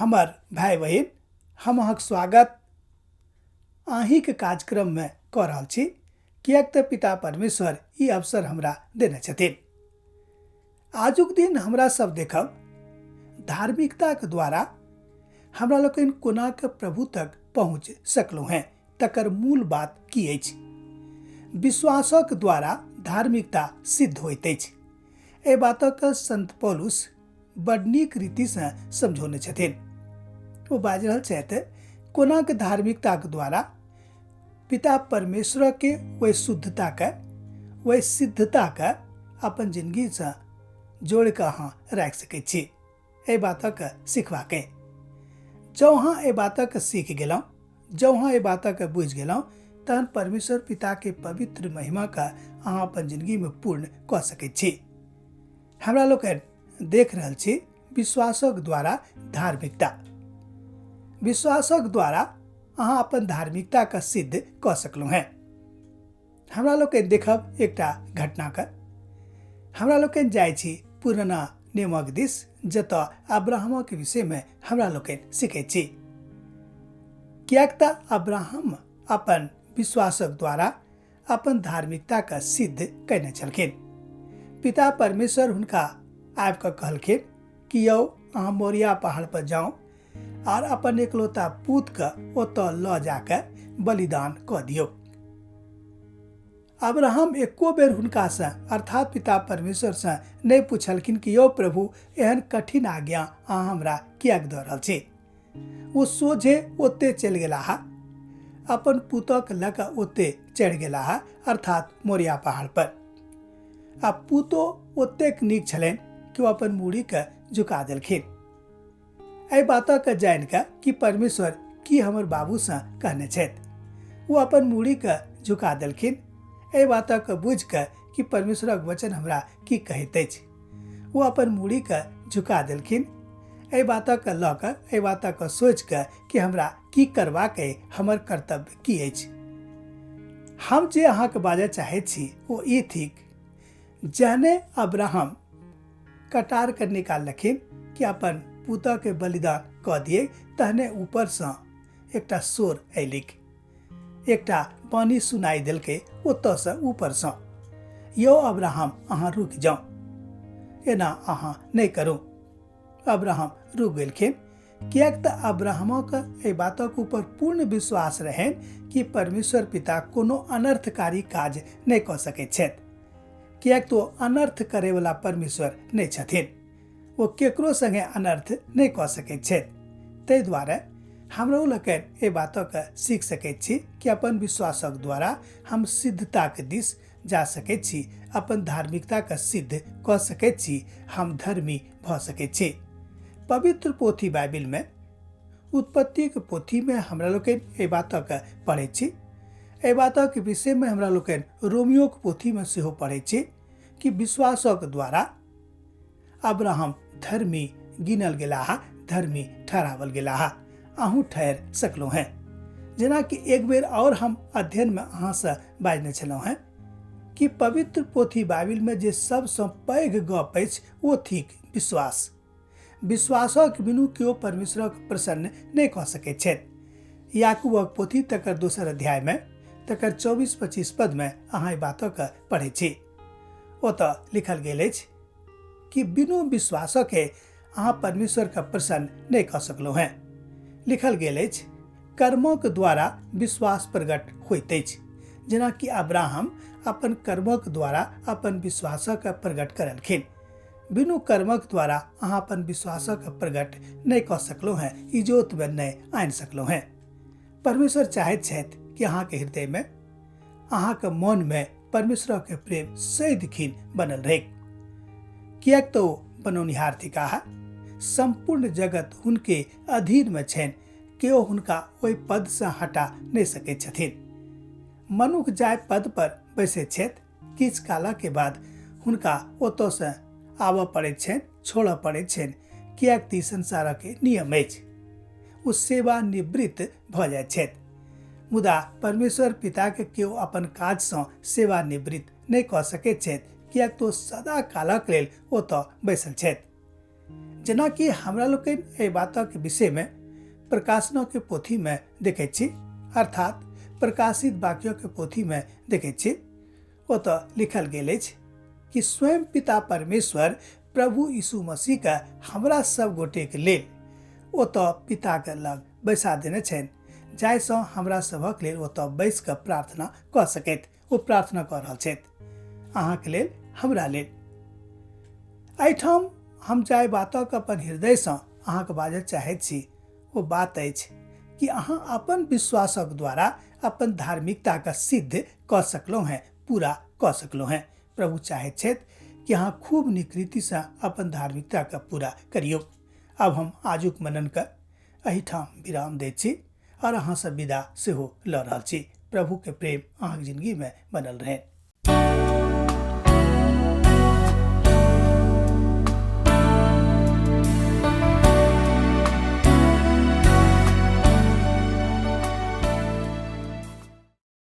हमर भाय बहिन, हम अहाँक स्वागत अहीँके कार्यक्रममे कऽ रहल छी, किएक तऽ पिता परमेश्वर ई अवसर हमरा देने छथिन। आजुक दिन हमरा सब देखब धार्मिकताके द्वारा हमरा लोकनि कोना कऽ प्रभु तक पहुँच सकलहुँ हेँ, तकर मूल बात की अछि। विश्वासक द्वारा धार्मिकता सिद्ध होइत अछि। एहि बातक संत पौलुस बड नीक रीतिसँ समझौने छथिन। ओ बाजि रहल छथि कोना के धार्मिकताक द्वारा पिता परमेश्वरके ओहि शुद्धताके, ओहि सिद्धताके अपन जिंदगीसँ जोड़ि कऽ अहाँ राखि सकै छी। एहि बातक सिखबाके जँ अहाँ एहि बातक सीख गेलहुँ, जँ अहाँ एहि बातक बुझि गेलहुँ, तहन परमेश्वर पिताके पवित्र महिमाके अहाँ अपन जिंदगीमे पूर्ण कऽ सकै छी। हमरा लोकनि देख रहल छी विश्वासक द्वारा धार्मिकता। विश्वासक द्वारा अहाँ अपन धार्मिकताके सिद्ध कऽ सकलहुँ हेँ। हमरा लोकनि देखब एकटा घटनाके। हमरा लोकनि जाइ छी पुरना नियमक दिस, जतऽ अब्राहमक विषयमे हमरा लोकनि सीखै छी। किएक तऽ अब्राहम अपन विश्वासक द्वारा अपन धार्मिकताके सिद्ध कयने छलखिन। पिता परमेश्वर हुनका आबि कऽ कहलखिन कि यौ अहाँ मोरिया पहाड़ पर जाउ आर अपन एकलौता पूतके ओतऽ लऽ जाके बलिदान कऽ दियौ। अब्राहम एको बेर हुनकासँ अर्थात पिता परमेश्वरसँ नहि पुछलखिन कि यौ प्रभु एहन कठिन आज्ञा अहाँ हमरा किएक दऽ रहल छी। ओ सोझे ओते चलि गेलाह, अपन पुतक लऽ कऽ ओते चढ़ि गेलाह, अर्थात मोरिया पहाड़ पर। आ पुतो ओतेक नीक छलनि कि ओ अपन मूड़ीके झुका देलखिन एहि बातके जानि कऽ कि परमेश्वर की हमर बाबूसँ कहने छथि। ओ अपन मूड़ीके झुका देलखिन एहि बातके बुझि कऽ कि परमेश्वरक वचन हमरा की कहैत अछि। ओ अपन मूड़ीके झुका देलखिन एहि बातके लऽ कऽ, एहि बातके सोचि कऽ कि हमरा की करबाक अइ, हमर कर्तव्य की अछि। हम जे अहाँके बाजऽ चाहैत छी ओ ई थिक, जहने अब्राहम कटारके निकाललखिन कि अपन पुतहके बलिदान कऽ दिए, तहने ऊपरसँ एकटा शोर अयलिक, एकटा वाणी सुनाई देलकै ओतऽसँ ऊपरसँ, यौ अब्राहम अहाँ रुकि जाउ, एना अहाँ नहि करू। अब्राहम रुकि गेलखिन, किएक तऽ अब्राहमक एहि बातक ऊपर पूर्ण विश्वास रहनि कि परमेश्वर पिता कोनो अनर्थकारी काज नहि कऽ सकैत छथि, किएक तऽ ओ अनर्थ करैवला परमेश्वर नहि छथिन। ओ केकरो संगे अनर्थ नहि कऽ सकैत छथि। ताहि दुआरे हमरो लोकनि एहि बातक सीख सकैत छी कि अपन विश्वासक द्वारा हम सिद्धताक दिस जा सकैत छी, अपन धार्मिकताके सिद्ध कऽ सकैत छी, हम धर्मी भऽ सकैत छी। पवित्र पोथी बाइबिलमे उत्पत्तिक पोथीमे हमरा लोकनि एहि बातक पढ़ैत छी। एहि बातक विषयमे हमरा लोकनि रोमियोक पोथीमे सेहो पढ़ैत छी कि विश्वासक द्वारा अब्राहम धर्मी गिनल गेलाह, धर्मी ठहरावल गेलाह। अहूँ ठहर सकलहुँ हेँ। जेनाकि एक बेर और हम अध्ययनमे अहाँसँ बाजने छलहुँ हेँ कि पवित्र पोथी बाइबिलमे जे सबसँ पैघ गप अछि ओ थिक विश्वास। विश्वासक बिनु केओ परमेश्वरक प्रसन्न नहि कऽ सकैत छथि। याकूबक पोथी तकर दोसर अध्यायमे तकर 24-25 पदमे अहाँ एहि बातक पढ़ैत छी। ओतऽ लिखल गेल अछि कि बिनु विश्वासके अहाँ परमेश्वरके प्रसन्न नहि कऽ सकलहुँ हेँ। लिखल गेल अछि कर्मक द्वारा विश्वास प्रकट होइत अछि, जेनाकि अब्राहम अपन कर्मक द्वारा अपन विश्वासक प्रकट करलखिन। बिनु कर्मक द्वारा अहाँ अपन विश्वासक प्रकट नहि कऽ सकलहुँ हेँ, इजोतमे नहि आनि सकलहुँ हेँ। परमेश्वर चाहैत छथि कि अहाँके हृदयमे, अहाँके मनमे परमेश्वरके प्रेम सदिखिन बनल रहै, किएक तऽ ओ बनौनिहार थिकाह। सम्पूर्ण जगत हुनके अधीनमे छनि, केओ हुनका ओहि पदसँ हटा नहि सकैत छथिन। मनुख जाहि पद पर बैसैत छथि, किछु कालके बाद हुनका ओतऽसँ आबऽ पड़ैत छनि, छोड़ऽ पड़ैत छनि, किएक तऽ ई संसारक नियम अछि। ओ सेवानिवृत्त भऽ जाइत छथि। मुदा परमेश्वर पिताके केओ अपन काजसँ सेवानिवृत्त नहि कऽ सकैत छथि, किएक तऽ ओ सदा कालक लेल ओतऽ बैसल छथि। जेनाकि हमरा लोकनि एहि बातक विषयमे प्रकाशनके पोथीमे देखैत छी, अर्थात प्रकाशित वाक्यके पोथीमे देखैत छी। ओतऽ लिखल गेल अछि कि स्वयं पिता परमेश्वर प्रभु यीशु मसीहके हमरा सब गोटेके लेल ओतऽ पिताके लग बैसा देने छनि, जाहिसँ हमरा सभक लेल ओतऽ बैस कऽ प्रार्थना कऽ सकैत। ओ प्रार्थना कऽ रहल छथि अहाँके लेल, हमरा लेल। एहिठाम हम जाहि बातक अपन हृदयसँ अहाँके बाजऽ चाहैत छी ओ बात अछि कि अहाँ अपन विश्वासक द्वारा अपन धार्मिकताके सिद्ध कऽ सकलहुँ हेँ, पूरा कऽ सकलहुँ हेँ। प्रभु चाहैत छथि कि अहाँ खूब नीक रीतिसँ अपन धार्मिकताके पूरा करियौ। आब हम आजुक मननके एहिठाम विराम दैत छी आओर अहाँसँ विदा सेहो लऽ रहल छी। प्रभुके प्रेम अहाँके जिंदगीमे बनल रहै।